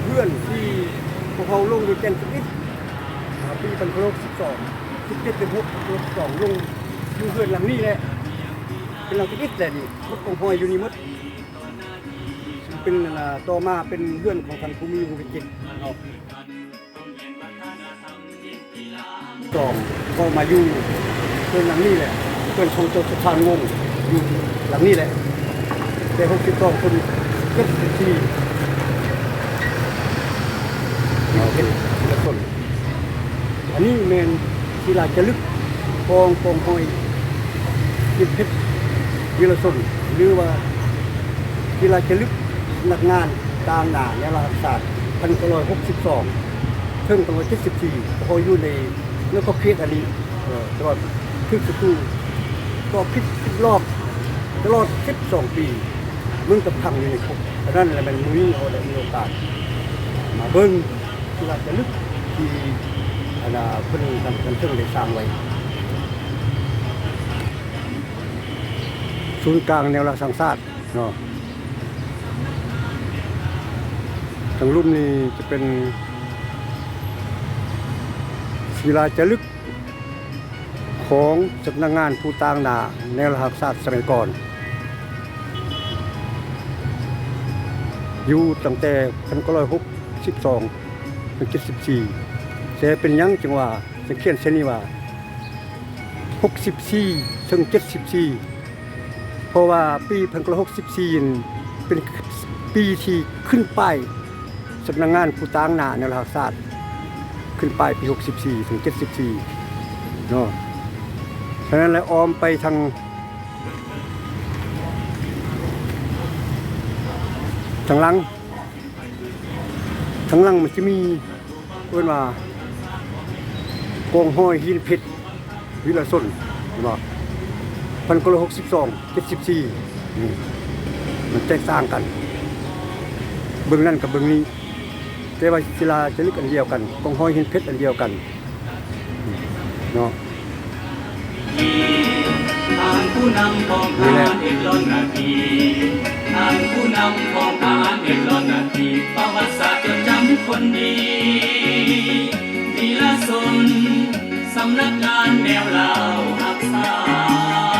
ເຮືອນທີ່ພວກເຮົາລົງຢູ່ແກ່ນສິບເອັດ ອາ ປີພັນເກົ້າຮ້ອຍຫົກສິບສອງ ສິບເຈັດ ສິບຫົກ ຫົກສິບສອງ ລົງຢູ່ເຮືອນຫຼັງນີ້ແຫຼະ ເປັນຫຼັງສິບເອັດແຫຼະນີ້ ໝົດກອງຫອຍຢູ່ນີ້ໝົດ ເປັນ ອັນ ຕໍ່ມາເປັນເຮືອນຂອງທ່ານພູມີວົງວິຈິດເນາະ. ສອງ ກໍມາຢູ່ເຮືອນຫຼັງນີ້ແຫຼະ ເຮືອນຂອງເຈົ້າສຸພານວົງ ຢູ່ຫຼັງນີ້ແຫຼະ ແຕ່ຫົກສິບສອງ ຄົນ ເຈັດສິບສີ່ ເປັນຄົນ ອັນນີ້ແມ່ນ ສິລາຈາລຶກຂອງກອງຮ້ອຍ ຈິດເພັດ ວິລະຊົນ ຫຼືວ່າ ສິລາຈາລຶກສຳນັກງານຕາງໜ້າແນວລາວຮັກຊາດ ພັນເກົ້າຮ້ອຍຫົກສິບສອງ ເຖິງພັນເກົ້າຮ້ອຍເຈັດສິບສີ່ ເພາະຢູ່ໃນ ໃນຂອບເຂດອັນນີ້ ເອີ ຕະຫຼອດຖືກສັດຕູເກາະຜິດຜິດລອບຕະຫຼອດສິບສອງປີ ເໝືອນກັບຂັງຢູ່ໃນຄຸກ. ສະນັ້ນແຫຼະ ແມ່ນມື້ນີ້ເຮົາໄດ້ມີໂອກາດມາເບິ່ງ ທີ່ລາດຈາລຶກທີ່ ອັນນ່າ ເພິ່ນ ທ່ານ ທ່ານເຖິງໄດ້ສ້າງໄວ້ ສູນກາງແນວລາວສ້າງຊາດເນາະ. ທາງລຸ່ມນີ້ຈະເປັນ ສິລາຈາລຶກຂອງສຳນັກງານຜູ້ຕາງໜ້າແນວລາວຮັກຊາດສະໄໝກ່ອນ ຢູ່ຕັ້ງແຕ່ ພັນເກົ້າຮ້ອຍຫົກສິບສອງ ເຖິງ ເຈັດສິບສີ່ ແຕ່ເປັນຫຍັງຈຶ່ງວ່າ ຈຶ່ງຂຽນເຊັ່ນນີ້ວ່າ ຫົກສິບສີ່ ເຖິງ ເຈັດສິບສີ່ ເພາະວ່າປີ ພັນເກົ້າຮ້ອຍຫົກສິບສີ່ ເປັນປີທີ່ຂຶ້ນປ້າຍສຳນັກງານຜູ້ຕາງໜ້າແນວລາວຮັກຊາດ ຂຶ້ນປ້າຍປີ ຫົກສິບສີ່ ເຖິງ ເຈັດສິບສີ່ ເນາະ. ສະນັ້ນແຫຼະ ອ້ອມໄປທາງ ທາງຫຼັງ ທາງຫຼັງມັນຈະມີ ເອີ້ນວ່າ ກອງຮ້ອຍຫີນເພັດ ວິລະຊົນ ເຫັນບໍ່? ພັນເກົ້າຮ້ອຍຫົກສິບສອງ ເຈັດສິບສີ່ ນີ້ ມັນແຕກຕ່າງກັນ ເບິ່ງນັ້ນກັບເບິ່ງນີ້ ແຕ່ວ່າສິລາຈາລຶກອັນດຽວກັນ ກອງຮ້ອຍຫີນເພັດອັນດຽວກັນເນາະ. ທ່ານຜູ້ນຳຂອງທະຫານເຮັດລ້ອນໜ້າທີ່ ທ່ານຜູ້ນຳຂອງທະຫານເຮັດລ້ອນໜ້າທີ່ ປະຫວັດສາດຈົດຈຳຄົນດີ ວິລະຊົນ ສຳນັກງານແນວລາວຮັກຊາດ.